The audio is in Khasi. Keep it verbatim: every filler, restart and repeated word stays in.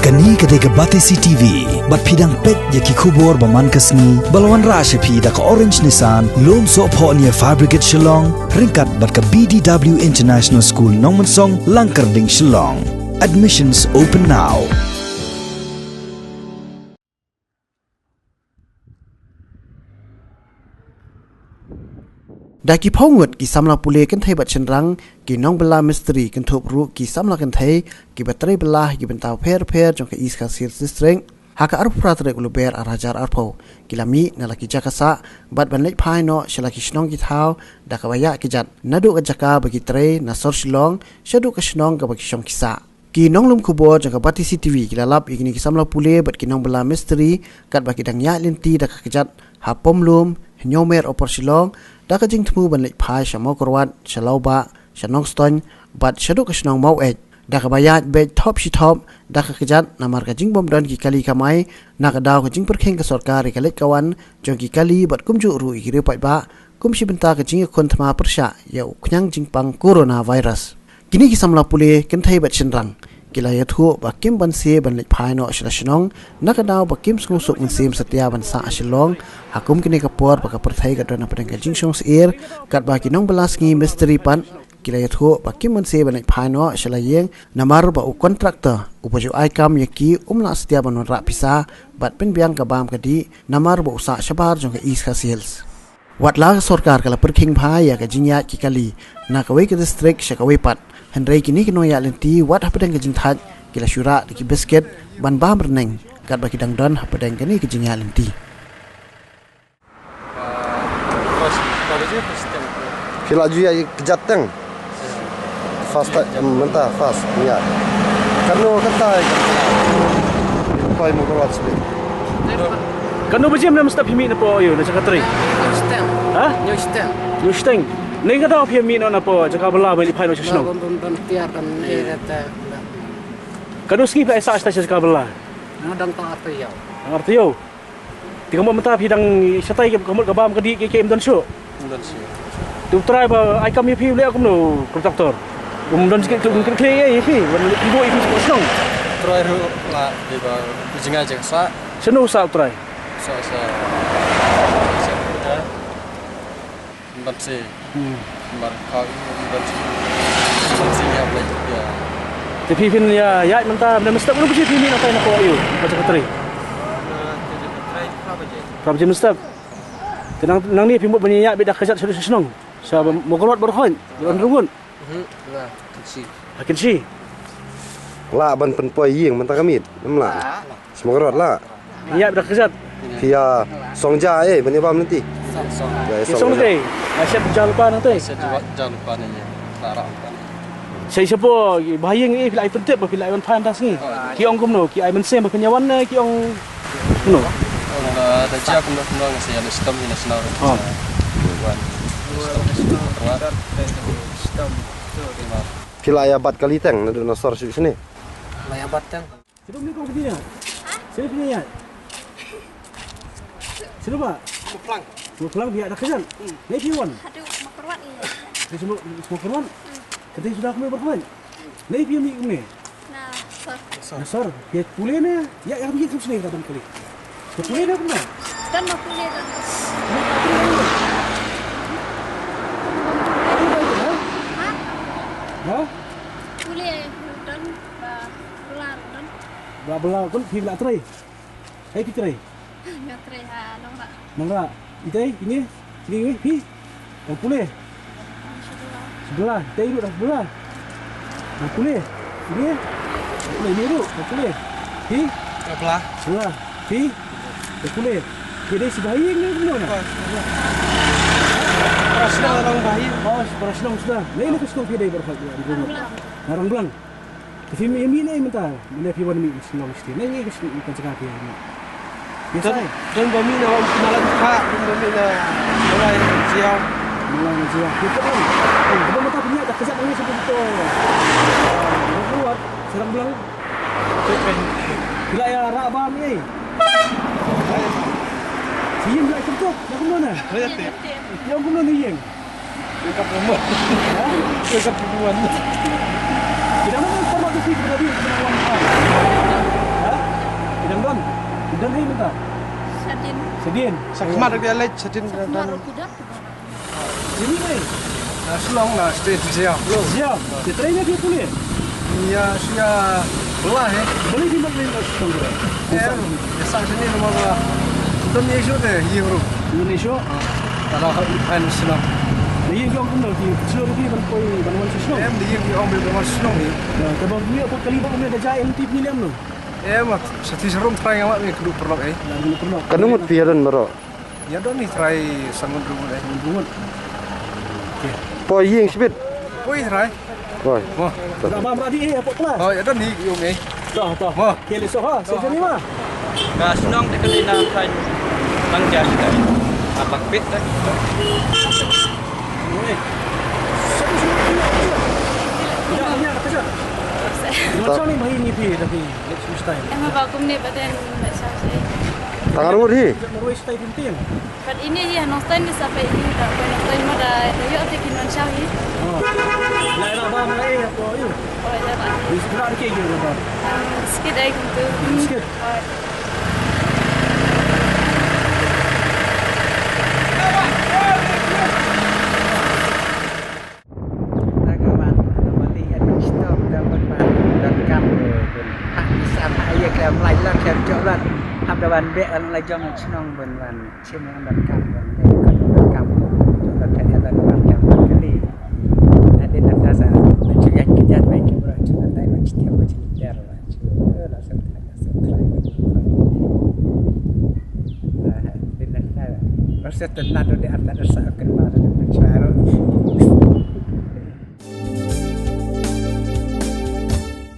Kane ka dei ka Batesi T V, bad phi dang peit ïa ki khubor ba man ka sngi, ba la wanrah sha phi da ka Orange Nissan, Lumsohphoh near Fire Brigade Shillong, ryngkat bad ka B D W International School Nongmensong, Langkyrding, Shillong. Admissions open now. Da ki phew ngut ki samla pule kynthei bad shynrang, ki nongbylla mistri kynthup ruh ki samla kynthei, kiba trei bylla ha ki bynta pher pher jong ka East Khasi Hills District, ha ka arphew phra tarik u Lber ar hajar arphew, ki la mih na la ki jaka sah, bad ban leit phai noh sha la ki shnong ki thaw, da kaba ïaid kjat, naduh ka jaka ba ki trei, na sor Shillong, shaduh ka shnong kaba ki shong ki sah. Ki nonglum khubor jong ka Batesi T V ki la lap ïa kine ki samla pule bad ki nongbylla mistri katba ki dang ïaid lynti da ka kjat ha pom lum Hynñiewmer Upper Shillong da ka jingthmu ban leit phai sha Mawkyrwat, sha Lawbah, sha Nongstoiñ bad shaduh ka shnong Maweit. Da kaba ïaid beit thop shi thop da ka kjat namar ka jingbym don ki kali kamai na ka daw ka jingpyrkhing ka sorkar ïa ka leit ka wan jong ki kali bad kumjuh ruh ïa ki riew paidbah kum shi bynta ka jingïakhun thma pyrshah ïa u khñiang jingpang coronavirus. Kine ki samla pule kynthei bad shynrang ki la ïathuh ba kim banse ban leit phai noh sha la shnong na ka daw ba kim sngewsuk mynsiem satia ban sah ha Shillong ha kum kine ka por ba ka pyrthei ka don hapdeng ka jingshong syier, katba ki nongbylla sngi mistri pat ki la ïathuh ba kim banse ban leit phai noh sha la ïing namar ba u kontraktor uba ju ai kam ïa ki um lah satia ban wanrah pisa bad pynbiang ka bam ka dih namar ba u sah shabar jong ka East Khasi Hills. Wat la ka sorkar ka la pyrkhing bha ïa ka jingïaid ki kali na kawei ka district sha kawei pat, hynrei kine ki nongïaid lynti wat hapdeng ka jingthait ki la shu rah da ki biscuit ban bam rneng katba ki dang don hapdeng kane ka jingïaid lynti. Phi la ju ïaid kjat teng? Fast ta, mynta fast, ïa. Katno kata, koi mo ko wat sbe. Katno baje mynstep phi mih napoh ïa na jaka trei? Hynñiew shiteng. Ha? Hynñiew shiteng. Hynñiew shiteng. Nangta phi mih noh napoh jaka bylla ban leit phai noh sha shnong. Ban, ban, ban tiar ban ïa ta. Katno sngi phi la sah shatai sha jaka bylla? Nga dang ta ar taïew. Ar taïew. Te kumba mynta phi dang shatai ka mut ka bam ka dih kiei kiei ym don shuh. Ym don shuh. Te u trai ba ai kam ïa phi u leh kumno, kontraktor? Um don shuh, um kyrkhu ïa phi ban leit pynbuh ïa phi sha shnong. Trai ruh la dei ba u jngai jaka sah. Shano u sah u trai? Sah, sah. Sah. Ban se. Hmm. Ban kau, ban se. Ban se ïa, ban ïa. Te phi phin ïa, ïa mynta, mynta mynstep, mynstep phi mih na kai na ko ïa, ba jaka trei. Phra baje mynstep. Te nang, nangne phi mut ban ïa beit da kjat sha shnong. Sha Mawkyrwat baroh khoit, baroh rngut. Mhm. Lah, Kynshi. Ha Kynshi. Lah ban pynpoi ïing mynta ka miet, em lah. Lah. Sha Mawkyrwat lah. Ïa, beit da kjat. Phi ïa song ja eh, ban ïa bam lynti. Song, song. Ïa, ïa song song ja. Te. Ïa shet ja lypa nangtei. Shet ja, ja lypa ne ïa. Lah rah lypa ne. Sa ïa shapoh, ba ïing eh, phi la ai pyntip, ba phi la ai ban phan da sngi. Oh. Ki ong kumno, ki ai mynsiem, ba phin ïa wan ne, ki ong kumno. Ong da, da jia kumno, kumno, nga sa ïa leh stem, ïa leh stem. Oh. Wan. Stem, stem, stem. Phi la ïa bat kali teng, naduh na sor shuh shane. La ïa bat teng. Shu dum ni kong phi ïa. Shu phi ïa. Shu ba. Mawphlang. Mawphlang phi ïa da kjat. Hmm. Nei phi wan. Haduh Mawkyrwat ïa. Shu Maw-, Mawkyrwat. Hmm. Kata sudah kami berkawan. Nei phi ïa mi kami. Na sor. Na sor. Phi pule ne. Ïa, ïa kami kami sini kata kali. Phi pule ne kami. Dan ma pule dan. Ha? Ha? Pule dan ba bla dan. Ba bla kun phi la trei. Hei phi trei. Nga trei ha Nongrah. Nongrah. Itei, ini, ini, ini, phi. Dang pule. Sebelah. Sebelah. Itei duduk dang sebelah. Dang pule. Ini. Dang pule, ini duduk. Dang pule. Phi. Sebelah. Sebelah. Phi. Dang pule. Phi dei sebelah ïing ne kumno na? Para shnong orang bahaïing. Oh, para shnong sudah. Nah, ini ke shnong phi dei berhak dia. Rangblang. Nah, Rangblang. Te phi mih, mih ne mynta, mynne phi wan mih Shillong state. Ne ngi ka shnong ka jaka phi mih. Phi don, sai. Don ba mih na Mawlai Kha, don ba mih na Mawlai Jiaw. Mawlai Jiaw. Phi ka don. Don ba mynta phi mih da ka jaka ngi shu to. Don luar, Sarang Blang. Phi la ïa rah ba mih. Phi ïa la kyntok, ïa kumno na? Ïa kumno na ïeng. Wake up woman. Ha? Wake up woman. Kita mana sama tu sih kita di kita wan. Ha? Shadien. Shadien. Sa khmat ruh ki leit, shadien. Sa khmat ruh ki dap. Jini mai. Na Shillong, na state Jia. Jia. Te trei ne phi pule? Ya, sia belah, eh. Boleh di mana ni Shillong? Em, ya sa sini nama ba. Don ni shu te, ye bro. Ni shu? Kalau hak ipan Shillong. Ni yang kumno di Shillong di ban poi ban wan Shillong. Em, di yang ong ban wan Shillong ni. Ya, te ba ni aku kali ba ni da jai M T P ni em no. Em, sa ti serum trai ngamat ni kudu perlok, eh. Ka ngut phi ïa don baroh? Ïa don ni trai sangut rungut, eh. Rungut. Poi ïing shibit. Poi trai. Poi. Mo. Dah bam ready, eh, apa kelas? Oh, ïa don ni yung, eh. Dah, dah. Mo. Okey, let's go, ha. Sejak ni mah. Ka Shillong te kali na trai. Bang jas. Apa pit dah. Oi. Satu semua. Ya, ya, kerja. Macam ni main ni pi tapi. Next time. Em, ba kumne ba den ba sa shi. Tang arngut hi. Marwei stay tin tin. Bad ini hi Nongstoiñ ni sa peit hi, da peit Nongstoiñ ma da da ïoh te kin wan shaw hi. Oh. Lai ra ba ma lai ko yu. Oh, ya ba. Bis kra ke yu ba. Um, skit ai kum tu. Skit. Oh. Tang wan, mali an stom da ban ban dan kam. Ha, sa ha ïa ka mlai lat ka jok lat. Hap da ban bek an la jong shnong ban ban. Chim wan dan kam ban bek dan kam. Jok lat ka ïa dan ban kam kali. Adin da ta sa. Chuyan ki jat bai ki bro chuyan dai ban chitiam ban chitiar. Chuyan la sa ta sa ta. Din da ta. Rasa tenat de ata da sa kan ba da chuaro.